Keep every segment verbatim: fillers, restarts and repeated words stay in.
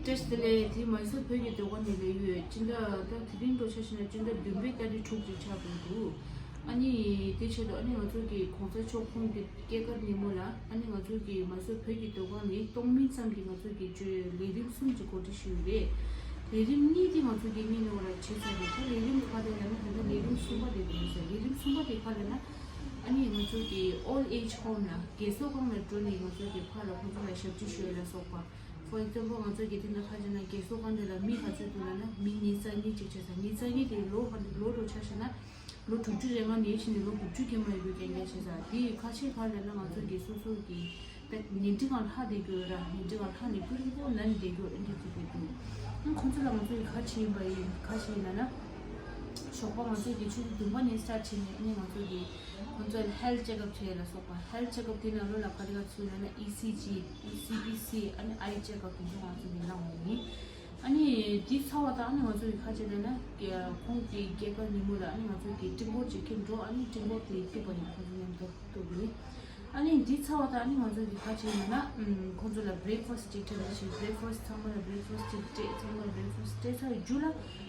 བཀྲ་ཤིས་བདེ་ལེགས། དེ་མ་སུ་བོད་ཀྱི་ཟློས་གར་ནས་ལས་ཡོད། སྤྱི་ཟླ་ད་དེ་རིང་འགྲོ་ཆ་ཤེ་ན་སྤྱི་ཟླ་བདུན་པའི་ཏ་རིག་དྲུག་ཅིག་ཆགས་འགྲོ་འདུག་ཨ་ནི་དེ་ཆེད་དུ་ཨ་ནི་ང་ཚོ་གི་གོང་ས་མཆོག་ཁོང་གི་སྐྱེས་སྐར་ཉིན་མོ་ལ་ཨ་ནི་ང་ཚོ་གི་མ་སུ་བོད་ཀྱི་ཟློས་གར་ནས་སྟོང་མིན་ཙམ་གྱི་ང་ཚོ་གི་ལས་རིམ་གསུམ་ཅིག་གོ་སྒྲིག་ཞུས་ཡོད་རེད། ལས་རིམ་གཉིས་དེ་ང་ཚོ་གི་གཉིས་ནས་འོ་ར་བྱེད་ཚར་རེད། ད་ལས་རིམ་ག་རེ་ལབ་ན་ད་ལྟ་ལས་རིམ་གསུམ་པ་དེ་རེད་ཟེར། ལས་རིམ་གསུམ་པ་དེ་ག་རེ་ལབ་ན། ཨ་ནི་ང་ཚོ་གི་old age home ལ་རྒས་གསོ་ཁང་ལ་འགྲོ་ནས་ང་ཚོ་གི་ཕར་ལ་ཁོང་ཚོ་ལ་ཞབས་ཕྱི་ཞུ་ཡ་ལ་སོགས་པ། For example ང་ཚོ་གི་དེ་ན་ཁ་ཅིག་ན་རྒས་གསོ་ཁང་དེ་ལ་མི་ག་ཚོད་འདུག་ལབ་ན་མི་ཉིས་རྩ་གཉིས་ཅིག་བྱས་ཙང་ཉིས་རྩ་གཉིས་དེ་ལོ་ཧ་ལོ་ལོ་ཆ་བཞག་ན་ལོ་དྲུག་ཅུ་རེ་ལྔ་ནས་ཕྱིན་ནས་ལོ་དགུ་བཅུ་སྐྱེས་མ་ཡོད་རྒྱུ་རྐྱང་རྐྱང་བྱས་ཙང་དེ་ཁ་ཆེ་ག་ལབ་ན་ང་ཚོ་གི་སོ་སོ་གི་ད་ཉིན་ཁྲི་གང་ལྷག་བསྡད་རྒྱུ་ར། ཉིན་ཁྲི་གང་ལྷག་ནས་ཀུན་པོ་ན་ནས་བསྡད་རྒྱུ་ཨེ་འདྲ་ཅིག་རེད་འདུག་ཨ་ཁོང་ཚོ་ལ་ང་ཚོ་གི་ག་བྱས་ཡིན་པ་ཡིན་ག་བྱས་ཡིན་ལབ་ན། ཞོགས་པ་ང་ཚོ་གི་ཆུ་ཚོད་བདུན་པ་ནས་start བྱས་ནས་ཨ་ནི་ང་ཚོ་གི་ཁོང་ཚོ་health checkup བྱས་ལ་སོགས་པ། Health checkup དེ་ནང་ལོགས་ལ་ག་རེ་ག་ཚུད་ལབ་ན་ཨི་སི་ཇི། ཨི་སི་བི་སི། ཨ་ནི་eye checkup དེ་ཚོ་ང་ཚོ་གི་གནང་བ་ཡིན། ཨ་ནི་དེ་ཚར་བ་དང་ཨ་ནི་ང་ཚོ་གི་ག་བྱས་ལབ་ན་ཁོང་གི་སྐྱེས་སྐར་ཉིན་མོ་ལ་ཨ་ནི་ང་ཚོ་གི་ཀྲིང་ཀོར་ཅིག་ཁྱེར་འགྲོ། ཨ་ནི་ཀྲིང་ཀོར་དེ་བཏུགས་པ་ཡིན། ཁོང་ཚོ་མཉམ་དུ་བཏུགས་ཡིན། ཨ་ནི་འདི་ཚར་བ་དང་ཨ་ནི་ང་ཚོ་གི་ག་བྱས་ཡིན་ན་ཁོང་ཚོ་ལ་breakfast ཅིག་སྤྲད་པ་བྱས། Breakfast ཚང་མ་ལ་breakfast ཅིག་སྤྲད། ཚང་མ་ལ་breakfast སྤྲད་ཚར་བའི་རྗེས་ལ་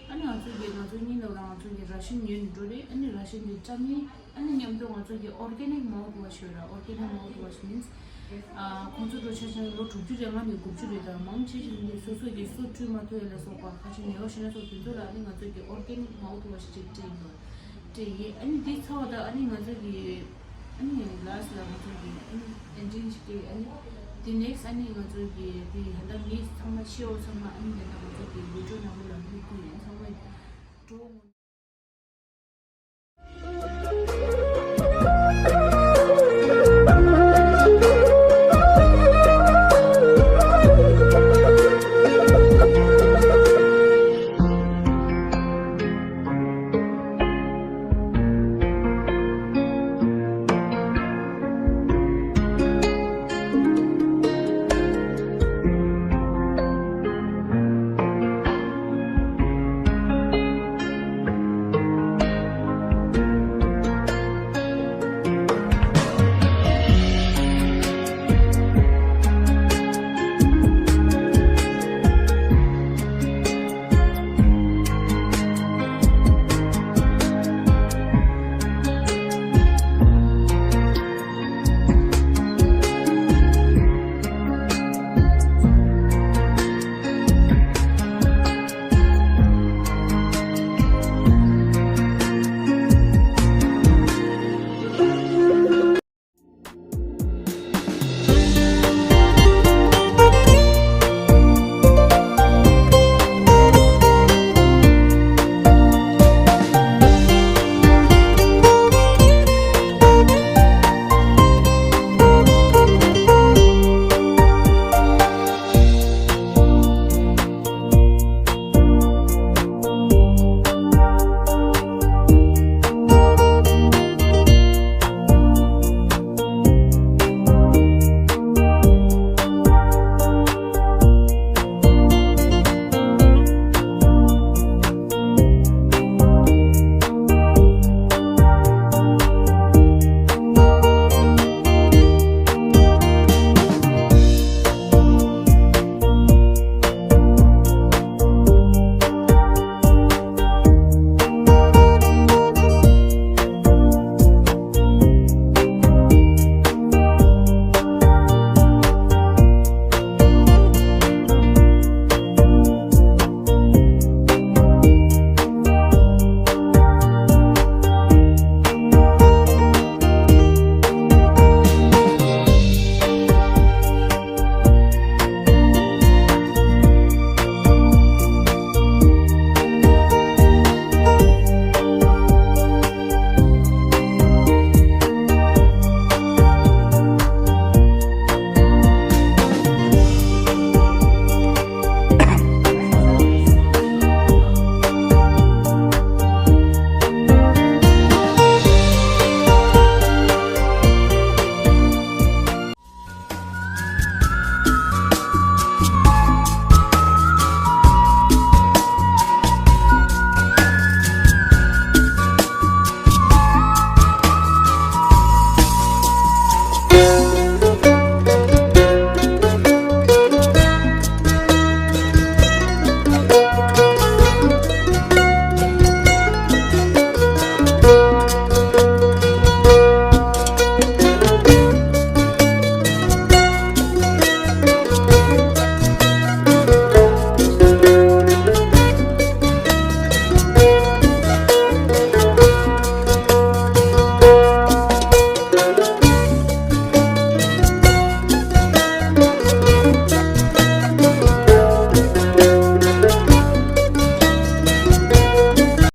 ཨ་ནི་ང་ཚོ་གི་ང་ཚོ་གཉིས་ལ་རང་ང་ཚོ་གི་ration ཉོས་ནས་འགྲོ་རེད། ཨ་ནི་ration དེ་བཀྲམ་ཡིན། ཨ་ནི་མཉམ་དུ་ང་ཚོ་གི་organic mouthwash ཡོད་ར། Organic mouthwash means ཁོང་ཚོ་འགྲོ་ཆ་ཆ་ལོ་དྲུག་ཅུ་རེ་ལྔ་ནས་དགུ་བཅུ་རེད། ད་མང་ཆེ་ཤོས་ནི་སོ་སོ་གི་སོ་བཀྲུས་མ་ཐུབ་ཡ་ལ་སོགས་པ་ཁ་ཆེ་ནད་པ་ཤི་ན་སོགས་དེ་ཚོ་ལ་ཨ་ནི་ང་ཚོ་གི་organic mouthwash ཅིག་སྤྲད་ཡིན་པ་སྤྲད་ཡིན། ཨ་ནི་འདི་ཚར་བ་དང་ཨ་ནི་ང་ཚོ་གི་ཨ་ནི་last ལ་ང་ཚོ་གི་ཨ་ནི་ending ཅིག་སྤྲད། ཨ་ནི་དེ་next ཨ་ནི་ང་ཚོ་གི་དེ་ཧ་ད་མི་ཚང་མ་ཤི་འོ་ཚང་མ་ཨ་ནི་དེ་ད་ང་ཚོ་གི་video ནང་ལོགས་ལ་ལྷུག་རྒྱུ་ཡིན། ཚང་མ་འགྲོ།